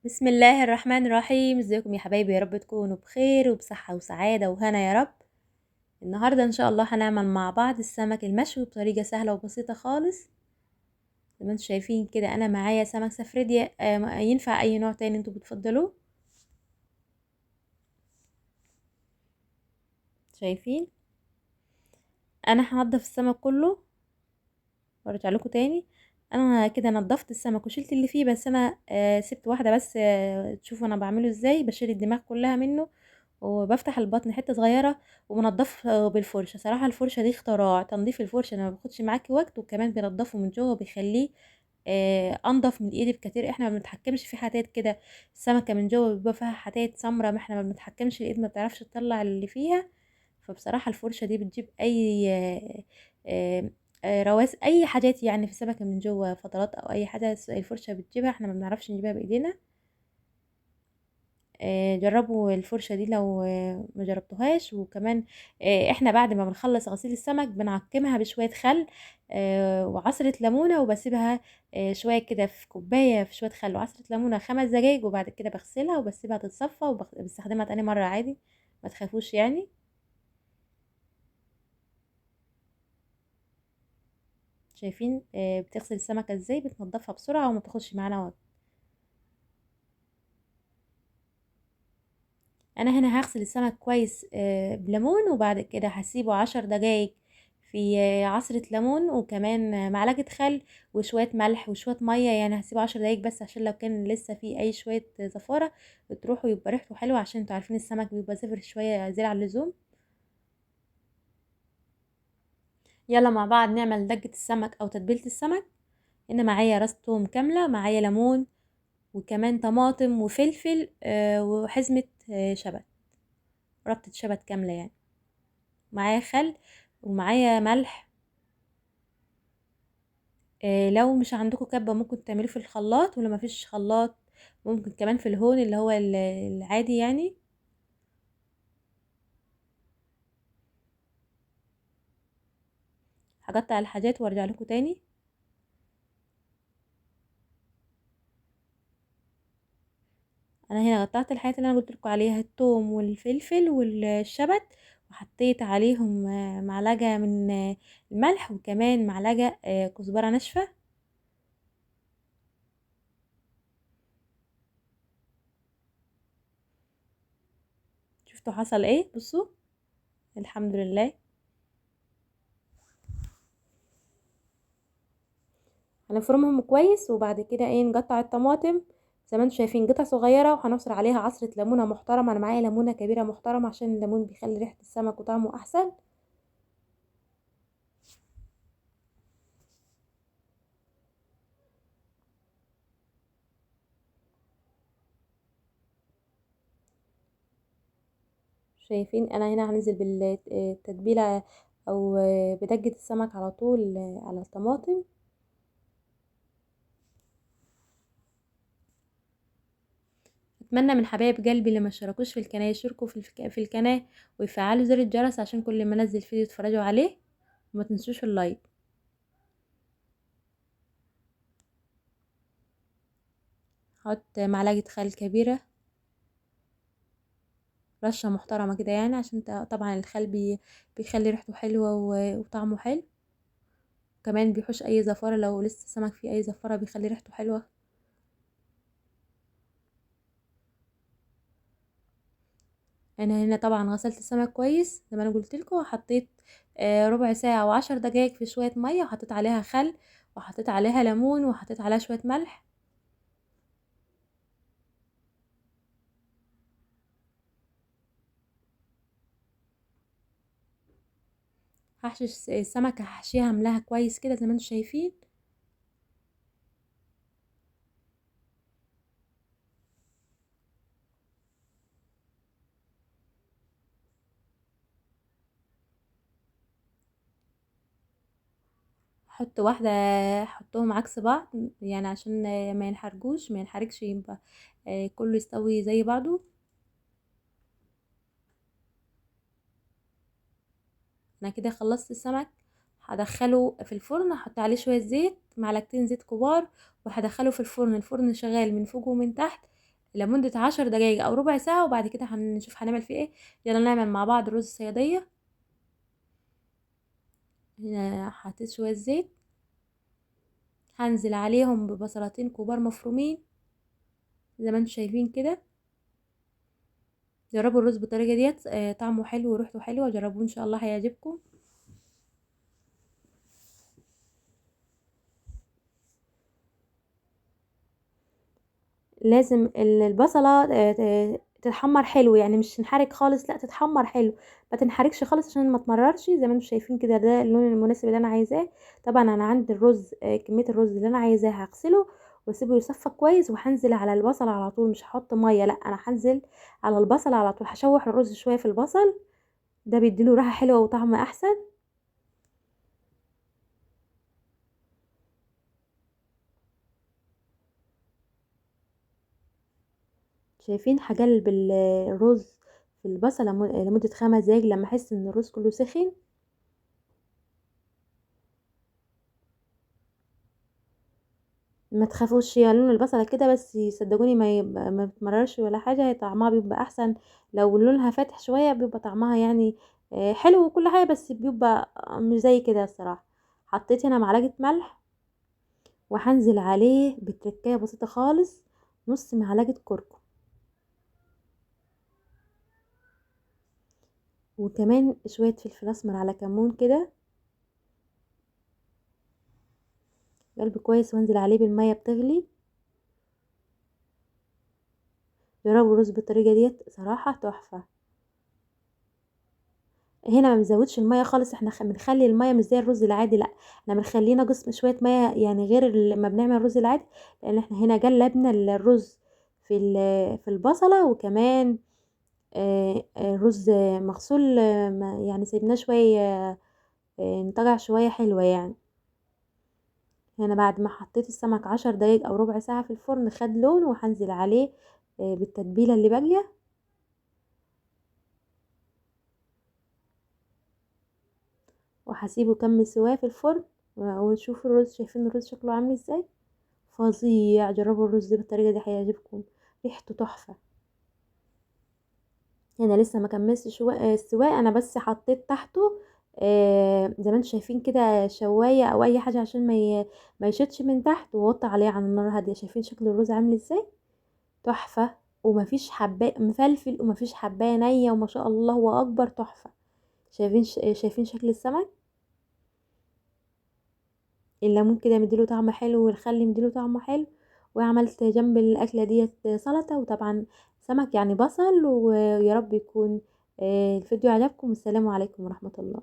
بسم الله الرحمن الرحيم. ازيكم يا حبايبي؟ يا رب تكونوا بخير وبصحة وسعادة وهنا يا رب. النهاردة ان شاء الله هنعمل مع بعض السمك المشوي بطريقة سهلة وبسيطة خالص. زي ما انتم شايفين كده انا معايا سمك سفرديا، ينفع اي نوع تاني انتوا بتفضلوه. شايفين انا هنضف السمك كله وارجع لكم تاني. انا كده نضفت السمك وشلت اللي فيه، بس انا سبت واحدة بس، تشوفوا انا بعمله ازاي. بشيل الدماغ كلها منه وبفتح البطن حتة صغيرة وبنضفه بالفرشه. صراحة الفرشة دي اختراع، تنظيف الفرشة ما بياخدش معاكي وقت، وكمان بينضفه من جوه وبيخليه انضف من الايد بكتير. احنا ما بنتحكمش في حتات كده، السمكة من جوه بيبقى فيها حتات سمرة، ما احنا ما بنتحكمش، الايد ما بتعرفش تطلع اللي فيها. فبصراحة الفرشة دي بتجيب اي رواس، اي حاجات يعني في السمكة من جوه، فضلات او اي حاجة الفرشة بتجيبها، احنا ما بنعرفش نجيبها بايدينا. جربوا الفرشة دي لو ما جربتوهاش. وكمان احنا بعد ما بنخلص غسيل السمك بنعقمها بشوية خل وعصره ليمونه، وبسيبها شوية كده في كوباية في شوية خل وعصره ليمونه 5 دقايق، وبعد كده بغسلها وبسيبها تتصفى وبستخدمها تاني مرة عادي، ما تخافوش يعني. شايفين بتغسل السمكة ازاي، بتنضفها بسرعة وما بتاخدش معانا وقت. انا هنا هغسل السمك كويس بليمون، وبعد كده هسيبه 10 دقايق في عصرة ليمون، وكمان معلقة خل وشوية ملح وشوية مية. يعني هسيبه 10 دقايق بس عشان لو كان لسه في اي شوية زفارة تروح ويبقى ريحته حلوة، عشان انتوا عارفين السمك بيبقى زفر شوية زيادة عن اللزوم. يلا مع بعض نعمل دقة السمك او تتبيلة السمك. هنا معايا راس توم كاملة، معايا ليمون، وكمان طماطم وفلفل، وحزمة شبت، ربطة شبت كاملة يعني. معايا خل ومعايا ملح. لو مش عندكم كبة ممكن تعملوه في الخلاط، ولو مفيش خلاط ممكن كمان في الهون اللي هو العادي يعني. هقطع الحاجات وارجع لكم تاني. انا هنا قطعت الحاجات اللي انا قلت لكم عليها، الثوم والفلفل والشبت، وحطيت عليهم معلقه من الملح، وكمان معلقه كزبره ناشفة. شفتوا حصل ايه؟ بصوا الحمد لله. هنفرمهم كويس، وبعد كده نقطع الطماطم زي ما انتم شايفين قطع صغيرة، وهنعصر عليها عصره ليمونه محترمه. انا معايا ليمونه كبيرة محترمه عشان الليمون بيخلي ريحه السمك وطعمه احسن. شايفين انا هنا هنزل بالتتبيله او بدقة السمك على طول على الطماطم. اتمنى من حبايب قلبي اللي ما اشتركوش في القناة يشتركوا في القناة ويفعلوا زر الجرس عشان كل ما انزل فيديو يتفرجوا عليه، وما تنسوش ال like. هحط معلقه خل كبيرة، رشه محترمه كده يعني، عشان طبعا الخل بيخلي ريحته حلوة وطعمه حلو، كمان بيحوش اي زفاره، لو لسه سمك فيه اي زفاره بيخلي ريحته حلوة. انا هنا طبعا غسلت السمك كويس زي ما انا قلت لكم، وحطيت ربع ساعة او 10 دقايق في شوية مية، وحطيت عليها خل وحطيت عليها ليمون وحطيت عليها شوية ملح. هحشي السمكة، هحشيها هملاها كويس كده زي ما انتم شايفين. احط واحدة، احطهم عكس بعض يعني عشان ما ينحرجوش، ما ينحرجش، يبقى كله يستوي زي بعضه. انا كده خلصت السمك، هدخله في الفرن، هحط عليه شوية زيت، معلقتين زيت كبار، وهدخله في الفرن. الفرن شغال من فوق ومن تحت، لمدة 10 دقايق او ربع ساعة، وبعد كده هنشوف هنعمل فيه ايه. يلا نعمل مع بعض رز الصياديه. هنا حطيت شوية زيت، هنزل عليهم ببصلتين كبار مفرومين زي ما انتم شايفين كده. جربوا الرز بالطريقة ديت، طعمه حلو وريحته حلوة، جربوه ان شاء الله هيعجبكم. لازم البصله تتحمر حلو، يعني مش تنحرق خالص، لا تتحمر حلو، ما تنحرقش خالص عشان ما تمررش. زي ما انتم شايفين كده ده اللون المناسب اللي انا عايزاه. طبعا انا عندي الرز، كمية الرز اللي انا عايزاها هغسله واسيبه يصفى كويس، وهنزل على البصل على طول، مش هحط مية، لا انا هنزل على البصل على طول، هشوح الرز شوية في البصل، ده بيديله ريحه حلوة وطعم احسن. شايفين هقلب الرز في البصل لمدة 5 دقايق لما احس ان الرز كله سخن. ما تخافوش يا لون البصله كده، بس صدقوني ما بتمررش ولا حاجة، هي طعمها بيبقى احسن لو لونها فاتح شوية، بيبقى طعمها حلو وكل حاجة، بس بيبقى مش زي كده الصراحة. حطيت هنا معلقه ملح، وهنزل عليه بتركايه بسيطة خالص، نص معلقه كركم، وكمان شوية فلفل اسمر على كمون كده، قلب كويس، وانزل عليه بالمية بتغلي. جربوا الرز بالطريقة ديت صراحة تحفة. هنا ما بنزودش المية خالص، احنا بنخلي المية مش زي الرز العادي، لا احنا بنخليه ناقص شوية مية يعني غير ما بنعمل الرز العادي، لان احنا هنا جلبنا الرز في البصله، وكمان الرز مغسول، يعني سيبناه شوية، نطلع شوية حلوة يعني. هنا بعد ما حطيت السمك 10 دقايق او ربع ساعة في الفرن خد لون، وهنزل عليه بالتتبيله اللي باقية. وهسيبه يكمل سواه في الفرن، ونشوف الرز. شايفين الرز شكله عامل ازاي؟ فظيع. جربوا الرز بالطريقة دي هيعجبكم، ريحته تحفة. هنا لسه ما كملتش السواء، انا بس حطيت تحته زي ما انتم شايفين كده شوايه او اي حاجة عشان ما يشدش من تحت، ووطي عليه على النار هادية. شايفين شكل الرز عامل ازاي؟ تحفة، ومفيش حبايه مفلفل، ومفيش حبايه نيه، وما شاء الله هو اكبر تحفة. شايفين شكل السمك؟ الليمون كده مديله طعم حلو، والخل مديله طعم حلو. وعملت جنب الاكلة ديت سلطة، وطبعا سمك يعني بصل. ويا رب يكون الفيديو عجبكم. والسلام عليكم ورحمة الله.